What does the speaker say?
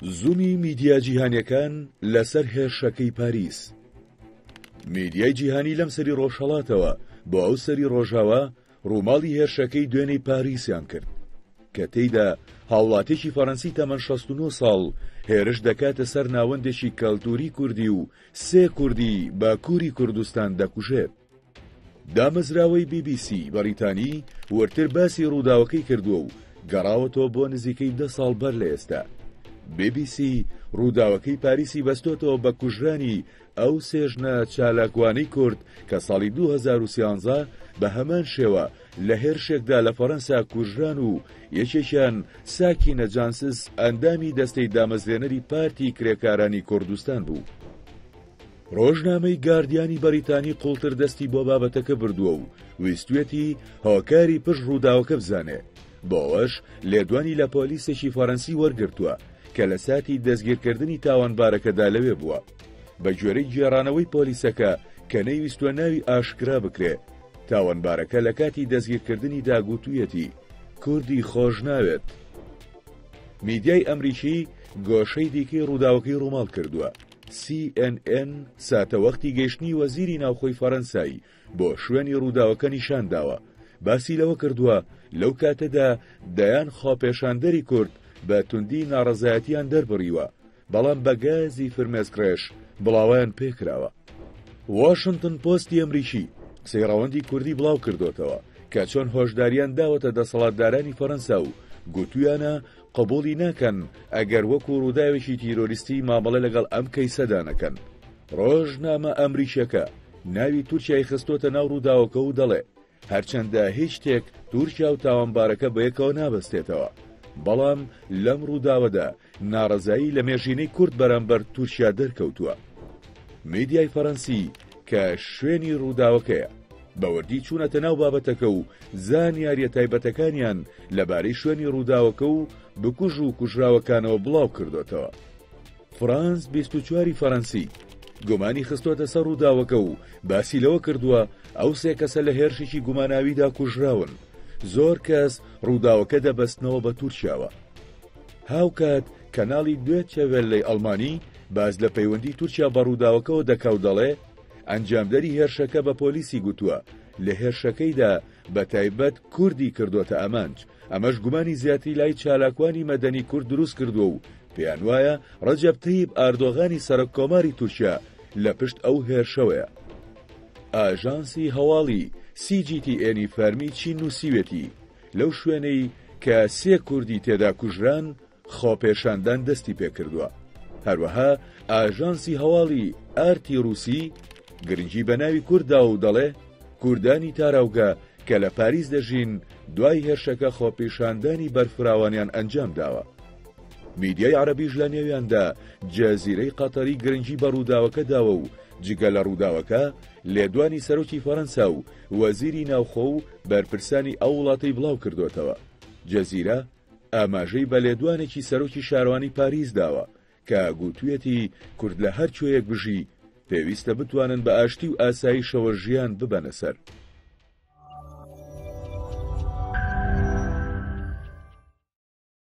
زوومی میدیا جیهانیەکان لەسەر هێرشەکەی پاریس. میدیای جیهانی لەم سەری ڕۆژهەڵاتەوە بۆ ئەو سەری ڕۆژاوا ڕووماڵی هێرشەکەی دوێنێی پاریسیان کرد کە تێیدا هاوڵاتێکی فەرەنسی تەمەن 69 ساڵ هێرش دەکاتە سەر ناوەندێکی کەلتوری کوردی و سێ کوردی باکووری کوردستان دەکوژێت. دامەزراوەی بی بی سی بەڕیتانی وردتر باسی ڕووداوەکەی کردووە و گەڕاوەتەوە بۆ نزیکەی دە ساڵ بەر لە ئێستا. بی بی سی ڕووداوەکەی پاریسی بەستۆتەوە بە کوژرانی ئەو سێ ژنە چالاکوانەی کورد کە ساڵی 2013 بە هەمان شێوە لە هێرشێکدا لە فەرەنسا کوژران و یەکێکیان ساکینە جانسز ئەندامی دەستەی دامەزرێنەری پارتی کرێکارانی کوردستان بوو. ڕۆژنامەی گاردیانی بەریتانی قوڵتر دەستی بۆ بابەتەکە بردووە و ویستویەتی هۆکاری پشت ڕووداوەکە بزانێ، بۆ ئەوەش لێدوانی لە پۆلیسێکی فەرەنسی وەرگرتووە کە لە ساتی دەستگیرکردنی تاوانبارەکەدا لەوێ بووە. بە گوێرەی گێڕانەوەی پۆلیسەکە کە نەیویستووە ناوی ئاشکرا بکرێ، تاوانبارەکە لە کاتی دەستگیرکردنیدا گوتوویەتی کوردی خۆش ناوێت. میدیای ئەمریکی گۆشەی دیکەی ڕووداوەکەی ڕووماڵ کردووە. سی ئێن ئێن ساتەوەختی گەیشتنی وەزیری ناوخۆی فەرەنسای بۆ شوێنی ڕووداوەکە نیشان داوە، باسی لەوە کردووە، لەو کاتەدا دەیان خۆپێشاندەری کورد بە توندی ناڕەزایەتییان دەربڕیوە، بەڵام بە گازی فرمێسکڕێژ بڵاوەیان پێکراوە. واشنتن پۆستی ئەمریکی قسەی ڕەوەندی کوردی بڵاو کردۆتەوە کە چۆن هۆشداریان داوەتە دەسەڵاتدارانی فەرەنسا و گوتویانە قبوڵی ناکەن ئەگەر وەکو ڕووداوێکی تیرۆریستی مامەڵە لەگەڵ ئەم کەیسەدا نەکەن. ڕۆژنامە ئەمریکیەکە ناوی تورکیای خستۆتە ناو ڕووداوەکە و دەڵێ هەرچەندە هیچ شتێک تورکیا و تاوانبارەکە بەیەکەوە نابەستێتەوە، بەڵام لەم ڕووداوەدا ناڕەزایی لە مێژینەی کورد بەرامبەر تورکیا دەرکەوتووە. میدیای فەرەنسی کە شوێنی ڕووداوەکەیە، بە وردی چوونەتە ناو بابەتەکە و زانیارییە تایبەتەکانیان لەبارەی شوێنی ڕووداوەکە و بکوژ و کوژراوەکانەوە بڵاو کردۆتەوە. فرانس 24 ی فەرەنسی گومانی خستۆتە سەر ڕووداوەکە و باسی لەوە کردووە ئەو سێ کەسە لە هێرشێکی گوماناویدا کوژراون. زۆر کەس ڕووداوەکە دەبەستنەوە بە تورکیاوە. هاوکات کەناڵی دوێتچە وێللەی ئەڵمانی باس لە پەیوەندی تورکیا بە ڕووداوەکەوە دەکا و دەڵێ، ئەنجامدەری هێرشەکە بە پۆلیسی گوتووە لە هێرشەکەیدا بە تایبەت کوردی کردۆتە ئامانج، ئەمەش گومانی زیاتری لای چالاکوانی مەدەنی کورد دروست کردووە و پێیانوایە ڕەجەب تەیب ئاردۆغانی سەرۆککۆماری تورکیا لە پشت ئەو هێرشەوەیە. ئاژانسی هەواڵی سی جی تی ئێنی فەرمی چین نووسیوێتی، لەو شوێنەی کە سێ کوردی تێدا کوژران خۆپێشاندان دەستی پێکردووە. هەروەها ئاژانسی هەواڵی ئارتی رووسی گرنگی بە ناوی کورد داوە و دەڵێ کوردانی تاراوگە کە لە پاریس دەژین دوای هێرشەکە خۆپیشاندانی بەرفراوانیان ئەنجام داوە. میدیای عەرەبیش لە نێویاندا جەزیرەی قەتەری گرنگی بە رووداوەکە داوە و جگە لە رووداوەکە لێدوانی سەرۆکی فەرەنسا و وەزیری ناوخۆ و بەرپرسانی ئەو وڵاتەی بڵاو کردۆتەوە. جەزیرە ئاماژەی بە لێدوانێکی سەرۆکی شارەوانی پاریس داوە کە گوتویەتی کورد لە هەر کوێیەک بژی پێویستە بتوانن بە ئاشتی و ئاسایشەوە ژیان ببەنە سەر.